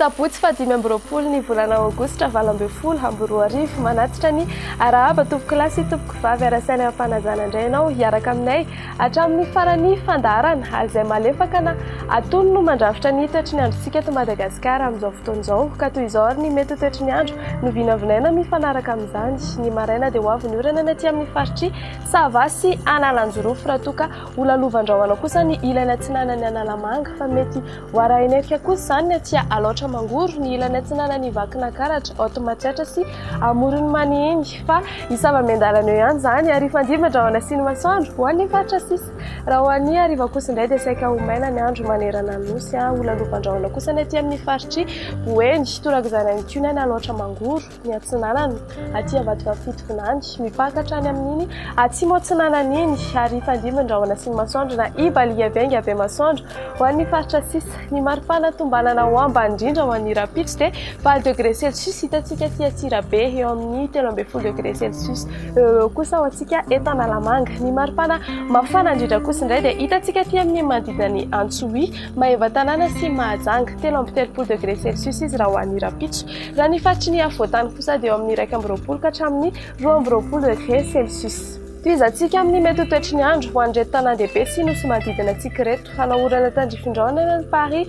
Sabotsy faha 25 ny volana aogositra 2018. Manatitra ny arahaba tompokolahy sy tompokovavy arasaina am-panajana indray ianao hiaraka aminay hatramin'ny faran'ny fandaharana. Alizay malefaka na atony no mandrafitra ny toetry ny androntsika eto Madagasikara amin'izao fotoana izao. Ka toy izao ary ny mety ho toetry ny andro novinavinaina mifanaraka amin'izany. Ny maraina dia ho avy ny orana ny aty amin'ny faritr'i Sava sy Analanjirofo raha toa ka ho lalovan-drahona kosa ny ilany atsinanan'i Analamanga fa mety ho arahin'erika kosa izany ny aty Alaotra Mangoro, ny ilany atsinanan'i Vakinankaratra, Haute Matsiatra sy Amoron'i Mania iny fa hisava miandalana eo ihany izany ary hifandimby ny rahona sy ny masoandro ho an'ny faritra sisa. Raha ho an'ny hariva kosa indray dia saika ho maina ny andro manerana ny Nosy, ho lalovan-drahona kosa ny aty amin'ny faritr'i Boeny, torak'izany ihany koa ny any Alaotra Mangoro. ny atsinanana, aty Ambatovavy Fitovinany, mipaka hatrany amin'iny atsimo atsinanana iny, ary hifandimby ny rahona sy ny masoandro na hibaliaka be ainga be masoandro ho an'ny faritra sisa. Ny maripana tombanana ho ambany indrindra ho an'ny rahampitso dia valo degré celsius, hitantsika aty Antsirabe eo amin'ny 13 degré celsius eo ho eo kosa ho antsika eto Analamanga. Ny maripana mafana indrindra kosa indray dia hitantsika aty amin'ny manodidina ny Antsohihy, Maevatanàna sy Mahajanga, 33 degré celsius izy raha ho an'ny rahampitso. Raha ny faritry ny afovoan-tany kosa dia eo amin'ny 21 ka hatramin'ny 22 degré celsius. Tohizantsika amin'ny mety ho toetry ny andro ho an'ireto tanàn-dehibe sy nosy manodidina antsika ireto. Hanao orana tandrifin-drahona any Paris,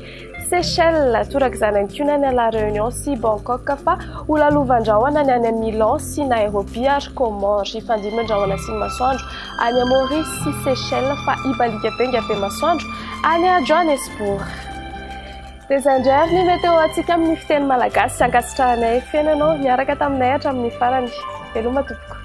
Seychelles, torak'izany ihany koa ny any La Réunion sy Bangkok fa ho lalovan-drahona ny any Milan sy Nairobi ary Comores. Hifandimby ny rahona sy ny masoandro any Maurice sy Seychelles fa hibaliaka be ingabe masoandro any Johannesburg. Dia izay indray ary ny météo antsika amin'ny fiteny malagasy. Ankasitrahanay feno ianao niaraka taminay hatramin'ny farany. Veloma tompoko.